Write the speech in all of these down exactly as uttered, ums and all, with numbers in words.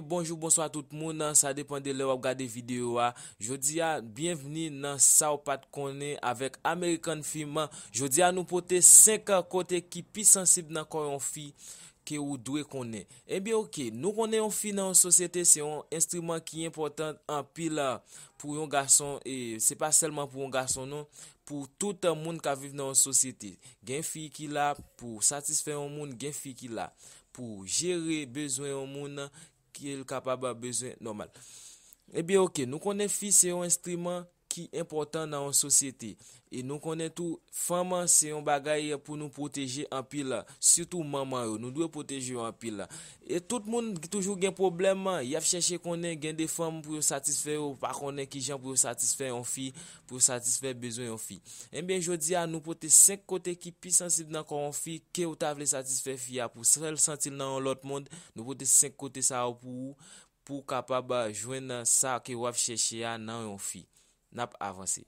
Bonjou, bonswa tout moun, sa depann de lè w ap gade videyo a. Jodi a, byenvni nan Sa w pa t konnen avèk American Film. Jodi a, nou pote senk kote ki pi sansib nan kò yon fi ke ou dwe konnen. Ebyen, oke, nou konnen yon fi nan yon sosyete se yon enstriman ki enpòtan anpil, ah, pou yon gason, e se pa sèlman pou yon gason non, pou tout moun k ap viv nan yon sosyete. Gen fi ki la pou satisfè yon moun, gen fi ki la pou jere bezwen yon moun, ke l kapab bezwen nòmal. Ebyen, oke, nou konnen fi se yon enstriman ki enpòtan nan yon sosyete. E nou konnen tou, fanm se yon bagay pou nou pwoteje anpil, sitou manman yo. Nou dwe pwoteje yo anpil. E tout moun toujou gen pwoblèm, y ap chèche konnen, gen de fanm pou yo satisfè yo, pa konnen kijan pou yo satisfè yon fi, pou yo satisfè bezwen yon fi. Ebyen, jodi a, nou pote senk kote ki pi sansib nan kò yon fi, ke ou ta vle satisfè fi a pou fè l santi l nan yon lòt mond. Nou pote senk kote sa yo pou ou, pou w kapab jwenn sa ke w ap chèche a nan yon fi. N ap avanse.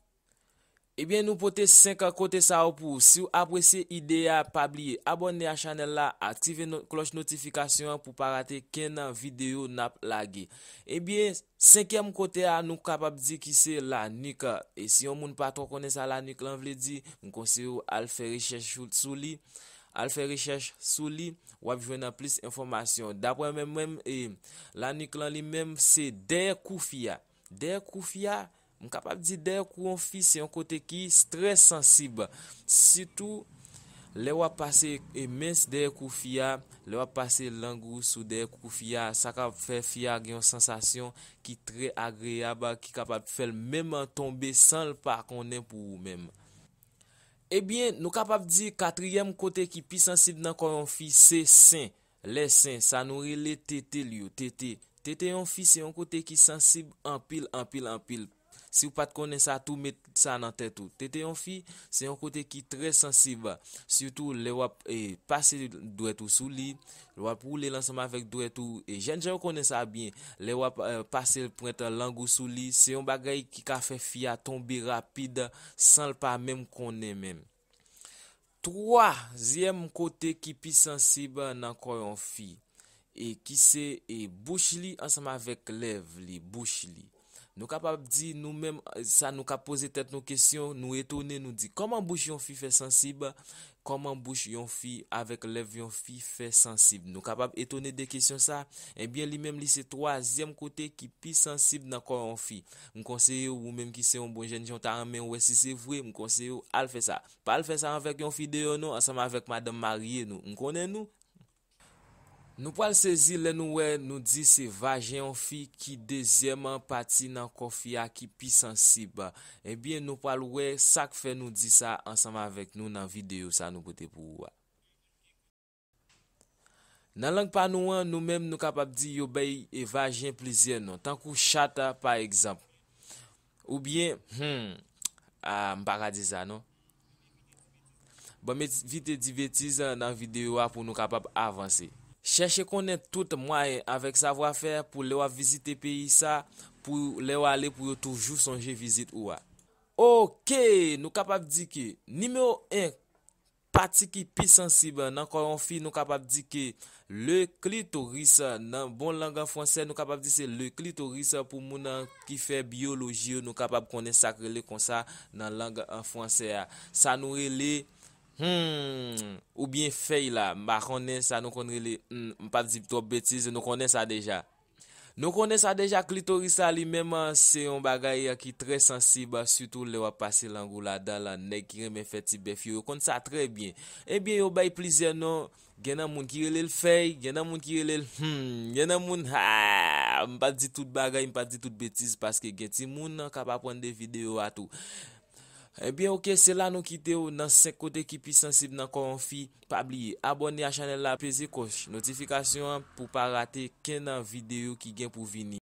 Ebyen, nou pote senk kote sa yo pou ou. Si w apresye ide a, pa bliye abòne a chanèl la, aktive no-, klòch notifikasyon an pou w pa rate kenn videyo n ap lage. Ebyen, senkyèm kote a, nou kapab di ki se lanik. E si yon moun pa twò konnen sa lanik lan vle di, m konseye w al fè rechèch sou, sou li. Al fè rechèch sou li, w ap jwenn plis enfòmasyon. Daprè mwen menm, e, lanik lan li menm, se dèyè kou fi a. Dèyè kou fi a, m kapab di dèyè kou yon fi, se yon kote ki s-, trè sansib. Sitou, lè w ap pase, e, men dèyè kou fi a, lè w ap pase lang ou sou dèyè kou fi a, sa ka fè fi a gen yon sansasyon ki trè agreyab, ki kapab fè l menm tonbe san l pa konnen pou ou menm. Ebyen, nou kapab di katriyèm kote ki pi sansib nan kò yon fi, se sen. Lè sen, sa nou rele tete l yo, tete. Tete yon fi se yon kote ki sansib anpil, anpil, anpil. Si w pa t konnen sa tou, met sa nan tèt ou. Tete yon fi se yon kote ki trè sansib. Sitou lè w ap, e, pase dwèt ou sou li, lè w ap woule l ansanm avèk dwèt ou. E jènjan yo konnen sa byen. Lè w ap, e, pase pwent lang ou sou li, se yon bagay ki ka fè fi a tonbe rapid san l pa menm konnen menm. Twazyèm kote ki pi sansib nan kò yon fi, e ki se, e, bouch li ansanm avèk lèv li, bouch li. Nou kapab di nou menm, sa nou ka poze tèt nou kesyon, nou etone, nou di, kòman bouch yon fi fè sansib? Kòman bouch yon fi avèk lèv yon fi fè sansib? Nou kapab etone de kesyon sa. Ebyen, li menm, li se twazyèm kote ki pi sansib nan kò yon fi. M konseye w, ou menm ki se yon bon jènjan, w ta renmen wè si se vre, m konseye w al fè sa. Pa al fè sa avèk yon fi deyò non, ansanm avèk madanm marye nou. M konnen nou. Nou pral sezi lè nou wè nou di se vajen yon fi ki dezyèm pati nan kò fi a ki pi sansib. Ebyen, nou pral wè sa k fè nou di sa ansanm avèk nou nan videyo sa nou pote pou ou a. Nan lang pa nou an, nou menm nou kapab di yo bay, e, vajen plizyè non, tankou chat, pa egzanp. Oubyen, hmm, a, m pa ka di sa non. Bon, m evite di betiz nan videyo a pou nou kapab avanse. Chèche konnen tout mwayen avèk savwafè pou lè w ap vizite peyi sa, pou lè w ale pou yo toujou sonje vizit ou a. Oke, nou kapab di ke nimewo en, pati ki pi sansib nan kò yon fi, nou kapab di ke le clitoris, nan bon lang an fransè, nou kapab di se le clitoris pou moun ki fè biyoloji yo, nou kapab konnen sa k rele konsa nan lang an fransè a. Sa nou rele, hmm, oubyen fèy la, m pa konnen sa nou konn rele, hmm, m p ap di twòp betiz, nou konnen sa deja. Nou konnen sa deja, klitoris la li menm, se yon bagay ki trè sansib, sitou lè w ap pase lang ou ladan l. Nèg ki renmen fè ti bèf yo, yo konn sa trè byen. Ebyen, yo bay plizyè non. Gen nan moun ki rele l fèy, gen nan moun ki rele l hmm, gen nan moun, ha, m pa di tout bagay, m pa di tout betiz, paske gen timoun k ap aprann de videyo a tou. Ebyen, oke, se la nou kite w nan senk kote ki pi sansib nan kò yon fi. Pa bliye, abòne a chanèl la, peze klòch notifikasyon an pou pa rate kenn videyo ki gen pou vini.